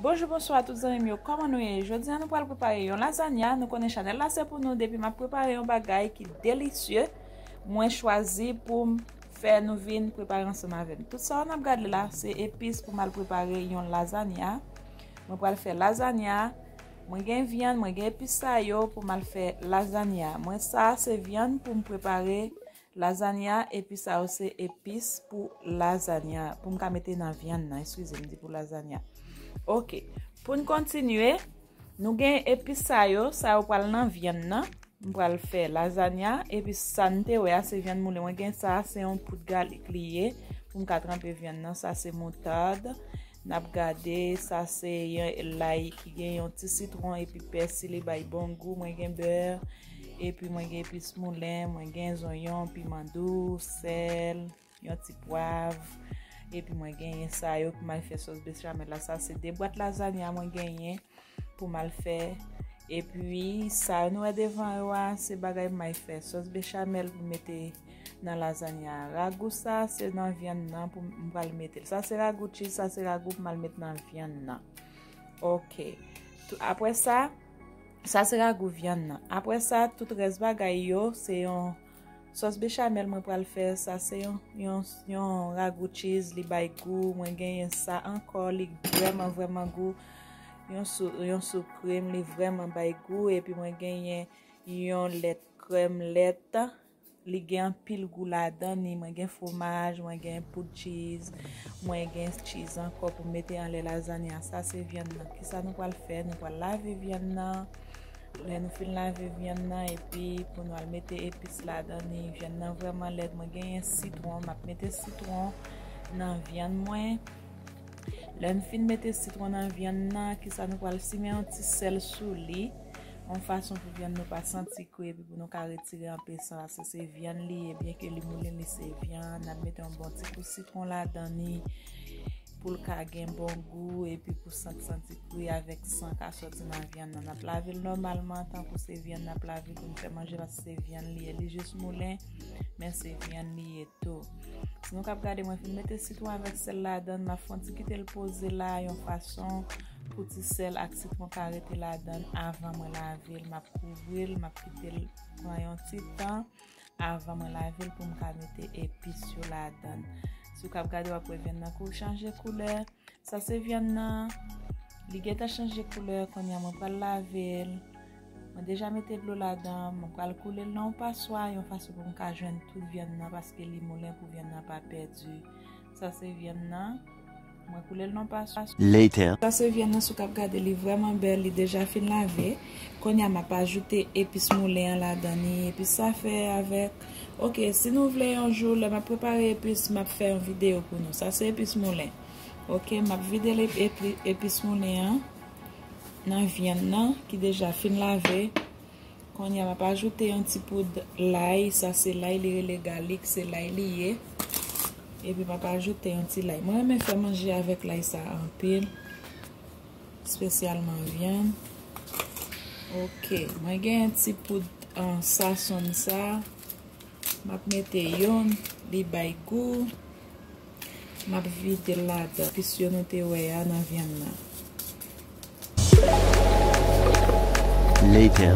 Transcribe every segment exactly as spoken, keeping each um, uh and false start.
Bonjou, bonswa tout zanmi m yo, kòman nou ye? Jodi a nou pral prepare yon lazanya. Nou konnen chanèl la se pou nou, depi m ap prepare yon bagay ki delisye, mwen chwazi pou m fè nou vin prepare ansanm avè m. Tout sa w ap gade la se epis pou m al prepare yon lazanya. Mwen pral fè lazanya. Mwen gen vyann, mwen gen epis sa yo pou m al fè lazanya. Mwen sa se vyann pou m prepare lazanya, epi sa yo se epis pou lazanya, pou m ka mete nan vyann nan, eskize m, di pou lazanya. Oke, pou n kontinye, nou gen epis sa yo, sa yo pral nan vyann nan. M pral fè lazanya, epi sa n te wè a se vyann moulen. Mwen gen sa, se yon poud galik li ye, pou m ka tranpe vyann nan. Sa se moutad. N ap gade, sa se yon lay ki gen yon ti sitwon epi pèsi, li bay bon gou. Mwen gen bè, epi mwen gen epis moulen, mwen gen zonyon, piman dous, sèl, yon ti pwav. Epi mwen genyen sa yo pou m al fè sòs bechamel la. Sa se de bwat lazanya mwen genyen pou m al fè. Epi sa yo nou wè devan yo a, se bagay m al fè. Sòs bechamel pou m mete nan lazanya. Ragou sa, se nan vyann nan pou m pral mete l. Sa se ragou cheese, sa se ragou pou m al met nan vyann nan. Oke. Tou, apre sa, sa se ragou vyann nan. Apre sa, tout rès bagay yo, se yon sòs bechamel mwen pral fè. Sa se yon, yon, yon ragou cheese, li bay gou. Mwen genyen sa ankò, li vrèman, vrèman gou. Yon sou, yon soup krèm, li vrèman bay gou. Epi mwen genyen yon lèt krèm lèt. Li gen anpil gou ladan ni. Mwen gen fwomaj, mwen gen poud cheese, mwen gen cheese ankò pou mete anlè lazanya. Sa se vyann nan. Kisa nou pral fè? Nou pral lave vyann nan. Lè nou fin lave vyann nan, epi pou nou al mete epis ladan ni. Vyann nan vrèman lèd. Mwen genyen sitwon, m ap mete sitwon nan vyann mwen. Lè m fin mete sitwon nan vyann nan, kisa nou pral simen yon ti sèl sou li, yon fason pou vyann nou pa santi kri epi pou nou ka retire anpe san, paske se vyann li ye, byenke li moulen, li se vyann. N ap mete yon bon ti kou sitwon ladan ni pou l ka gen bon gou epi pou sant santi kri avèk san ka sòti nan vyann nan. N ap lave l nòmalman, tankou se vyann n ap lave pou n fè manje, paske se vyann li ye. Li jis moulen, men se vyann li ye tou. Si nou k ap gade, mwen fin mete sitwon avèk sèl ladan, m ap fè yon ti kite l poze la yon fason pou ti sèl ak sitwon ka rete ladan avan mwen lave l. M ap kouvri l, m ap kite l pran yon ti tan avan mwen lave l pou m ka mete epis yo ladan. Si w k ap gade, w ap wè vyann nan kou chanje koulè. Sa se vyann nan. Li gentan chanje koulè, kounye a mwen pral lave l. Mwen deja mete dlo ladan, mwen pral koule l nan yon paswa, yon fason pou m ka jwenn tout vyann nan, paske li moulen pou vyann nan pa pèdi. Sa se vyann nan. Mwen koule l nan yon paswa. Later. Sa se vyann nan, si w k ap gade, li vrèman bèl, li deja fin lave. Kounye a m ap ajoute epis moulen an ladan ni, epis sa fè avèk. Oke, si nou vle yon jou, lè m ap prepare epis, m ap fè yon videyo pou nou. Sa se epis moulen. Oke, m ap vide l epi, epis moulen an nan vyann nan ki deja fin lave. Kounye a, m ap ajoute yon ti poud lay. Sa se lay, li rele galik, se lay li ye. Epi m ap ajoute yon ti lay. Mwen renmen fè manje avèk lay sa anpil, espesyalman vyann. Oke, mwen gen yon ti poud, ah, sazon sa. M ap mete youn, li bay gou. M ap vide l ladan, epis yo nou te wè a nan vyann nan. Later.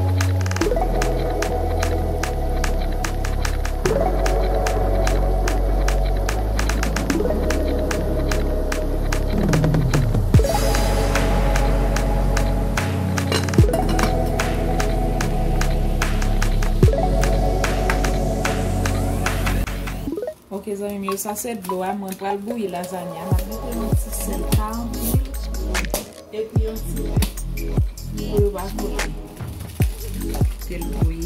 Oke, zanmi m yo, sa se dlo a. Mwen pral bouyi lazanya. M ap mete yon ti sèl, pa anpil, epi yon ti lè pou yo pa kole. Kite l bouyi.